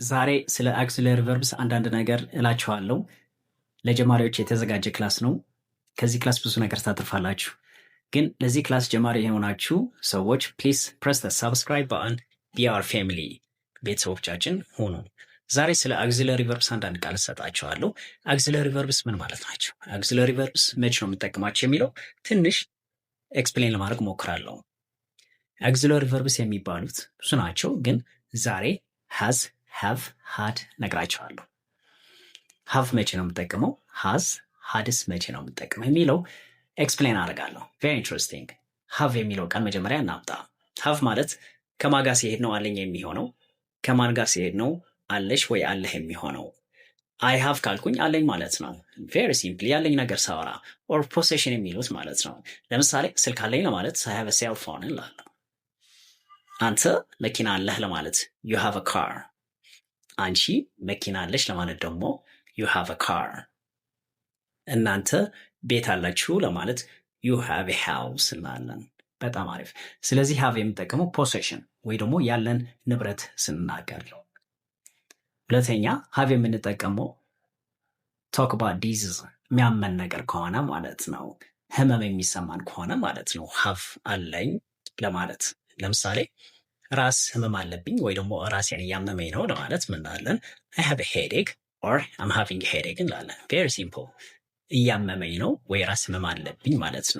ዛሬ ስለ auxiliary verbs አንዳንድ ነገር እላችኋለሁ። ለጀማሪዎች የተዘጋጀ class ነው። ከዚህ class ብዙ ነገር ታትርፋላችሁ። ግን ለዚህ class ጀማሪ የሆናችሁ ሰዎች please press subscribe button, be our family፣ ቤተሰቦቻችን ሁኑ። ዛሬ ስለ auxiliary verbs አንዳንድ ቃል እሰጣችኋለሁ። Auxiliary verbs ምን ማለት ናቸው? Auxiliary verbs መች ነው የምንጠቀማቸው የሚለው ትንሽ explain ለማድረግ ሞክራለሁ። Auxiliary verbs የሚባሉት ብዙ ናቸው፣ ግን ዛሬ has፣ have፣ had ነግራችኋለሁ። Have መቼ ነው የምጠቀመው፣ has፣ had ስ መቼ ነው የምጠቀመው የሚለው explain አደርጋለሁ። Very interesting። Have የሚለው ቃል መጀመሪያ እናምጣ። Have ማለት ከማን ጋር ሲሄድ ነው አለኝ የሚሆነው? ከማን ጋር ሲሄድ ነው አለሽ ወይ አለህ የሚሆነው? I have ካልኩኝ አለኝ ማለት ነው። Very simple፣ ያለኝ ነገር ሳወራ or possession የሚሉት ማለት ነው። ለምሳሌ ስልክ አለኝ ለማለት "I have cell phone" እላለሁ። አንተ መኪና አለህ ለማለት "You have a car"። አንቺ መኪና አለሽ ለማለት ደግሞ "You have a car"። እናንተ ቤት አላችሁ ለማለት "You have a house" እንላለን። በጣም አሪፍ። ስለዚህ have የምንጠቀመው possession ወይ ደግሞ ያለን ንብረት ስንናገር። ሁለተኛ have የምንጠቀመው talk about disease፣ የሚያመን ነገር ከሆነ ማለት ነው። ህመም የሚሰማን ከሆነ ማለት ነው። Have አለኝ ለማለት ለምሳሌ ራስ ህመም አለብኝ ወይ ደግሞ ራሴን እያመመኝ ነው ለማለት ምን እንላለን? "I have headache" or "I'm having headache" እንላለን። Very simple፣ እያመመኝ ነው ወይ ራስ ህመም አለብኝ ማለት ነው።